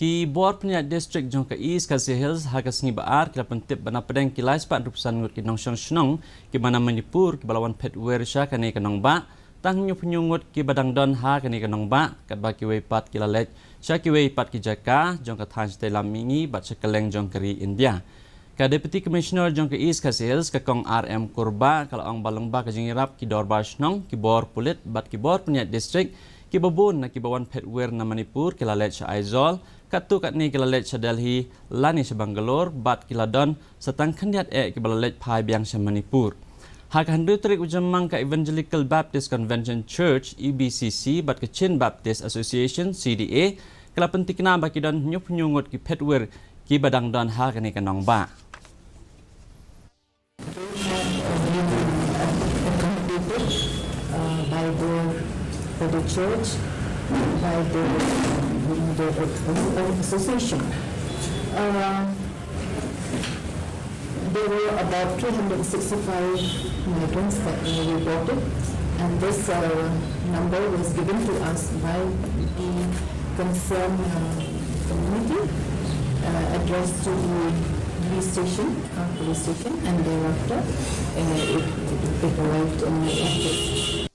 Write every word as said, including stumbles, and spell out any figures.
Ki bor pynïaid district jong ka East Khasi Hills ha ka sngi ba ar ki la pyntip ba na pdeng ki lai spah hynriew phew san ngut ki nongshong shnong kiba na Manipur kiba la wan phet wir sha kane ka nongbah, tang hynñiew phew hynñiew ngut kiba dang don ha kane ka nongbah, katba kiwei pat ki la leit sha kiwei pat ki jaka jong ka thaiñ shatei lam mihngi bad sha kylleng jong ka ri India. Ka Deputy Commissioner jong ka East Khasi Hills, ka Kong R M Kurbah, ka la ong ba lyngba ka jingïarap ki dorbar shnong, ki bor pulit bad ki bor pynïaid district, kiba bun na kiba wan phet wir na Manipur ki la leit sha Aizawl, katto katne ki la leit sha Delhi lane sha Bangalore bad ki la don sa tang khyndiat eh kiba la leit phai biang sha Manipur. Ha ka hynriew tarik u Jymmang, ka Evangelical Baptist Convention Church, E B C C, bad ka Chin Baptist Association, C D A, ka la pyntikna ba ki don hynñiew phew hynñiew ngut ki phet wir kiba dang don ha kane ka nongbah. They have been accommodated, uh, by the, by the church, by the, um, the, uh, association. Uh, there were about three hundred sixty-five migrants that were reported, and this, uh, number was given to us by the concerned, uh, community, uh, addressed to the police station, uh, police station, and thereafter, uh, it, it arrived in my office.